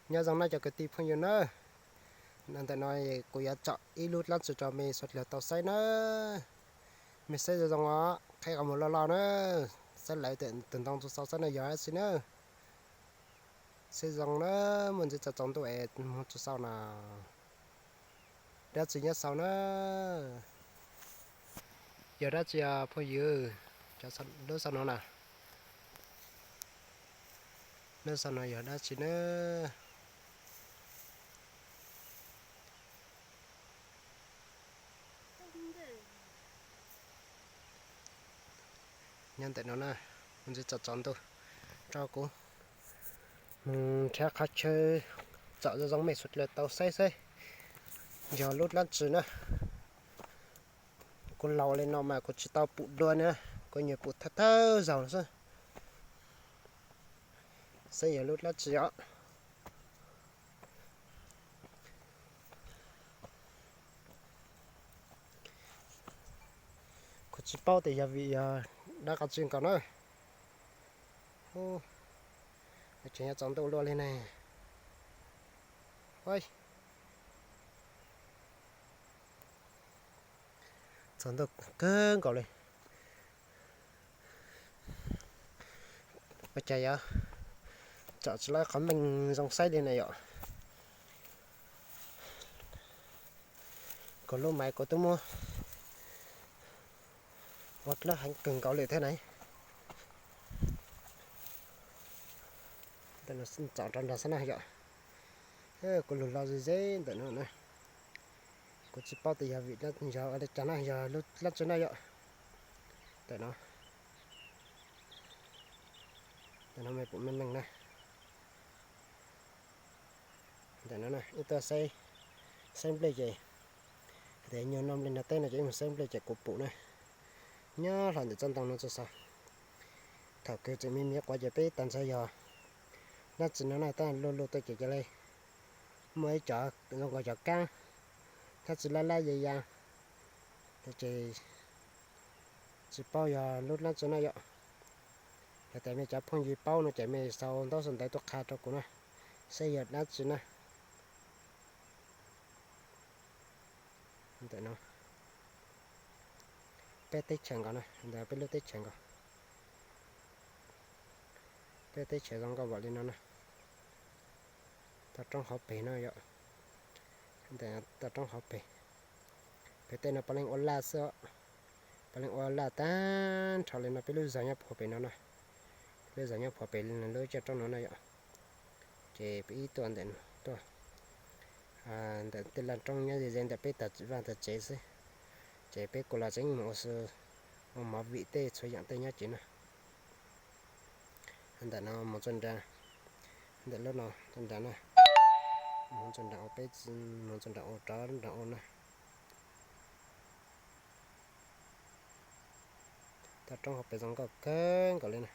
Nyob zoo nawb cov kwv tij phooj ywg nawb. Ntawm no kuv yuav tsom ib lub dlaab tsi rau mej suav dlawg tau saib nawb. Mej saib zoo zoo os, qheb qhov muag loj loj nawb. Saib lawv tus ntoo txug xaus saib no yog dab tsi nawb. Saib zoo nawb, muaj ntsis tsaus tsaus ntuj es moog txug xaus no. Dab tsi nyob xaus nawb. Yog dab tsi os phooj ywg? Lub xaus no na, lub xaus no yog dab tsi nawb? Nyob ntawm no na, ntsis tsaus tsaus ntuj, rau kuv moog nrhiav qhov chaw tsom zoo zoo mej suav dlawg tau saib saib yog lub dlaab tsi na. Kuv laus li no mas kuv tsis tau pum dua na, kuv nyuam pum thawj thawj zaug xwb. Saib yog lub dlaab tsi os. Kuv tsis paub tias yog vim yog dab qhov tsi nkaus na. Tseem yuav tsaus ntuj luaj li ne. Tsaus ntuj kawg nkaus li. Ua cas yuav tsom tsis tau qhov meej zoo saib li na yom. Kuv lub maiv kuv twb muab ua dlawb heev kawg nkaus li thiab na. Tsom rau nrag xwb na yom. Kuv lug lo ze ze ntawm no na. Kuv tsis paub tias yog vim yog ua li cas na, yog lub dlaab tsi na yom. Ntawm no, ntawm no mej pum meej meej na. Ntawm no ib tuaj saib nplej ces, hais tias nyuag no nplej nrag teb no ces ib moog saib nplej ces kuv pum na. Nyob hlo ntawm tsob ntoo no txug xaus. Thaum kawg tseem me me quav ces peb tas ntshai yog dlaab tsi no na, tab luj luj tuaj ces ca le muaj ib cov zoo nkaus cov kaab, dlaab tsi lab lab ya ya, ces tsis paub yog lub dlaab tsi na yom. Yog tias mej cov phooj ywg paub no ces mej sau ntaub sau ntawv tuaj qha rau kuv na, saib yog dlaab tsi na. Ntawm no, peb teb chaws nkaus na, ntawm peb lub teb chaws nkaus. Peb teb chaws zoo nkauj npaum li no na. Toj roob hauv pes no yom. Ntawm toj roob hauv pes, pem tej no puav leej ua laj xwb os. Puav leej ua laj tag nrho li no, peb lub zog nyob puag pem no na. Peb lub zog nyob puag pem lub caj roob no na yom. Ces peb ib tuaj ntawm no tuaj, ntawm tej laj roob nyob ze ze ntawm peb tag vaj tag tsev xwb. Ces peb kuj los tseem mus ua, ua movie tej txhua yaam tej nyob ces na. Ntawm no mus txog nrad, ntawm lub no txog nrad na, mus txog nrad ua peb, mus txog nrad ua rov nrad ua na. Toj roob hauv pes zoo nkauj kawg nkaus li na.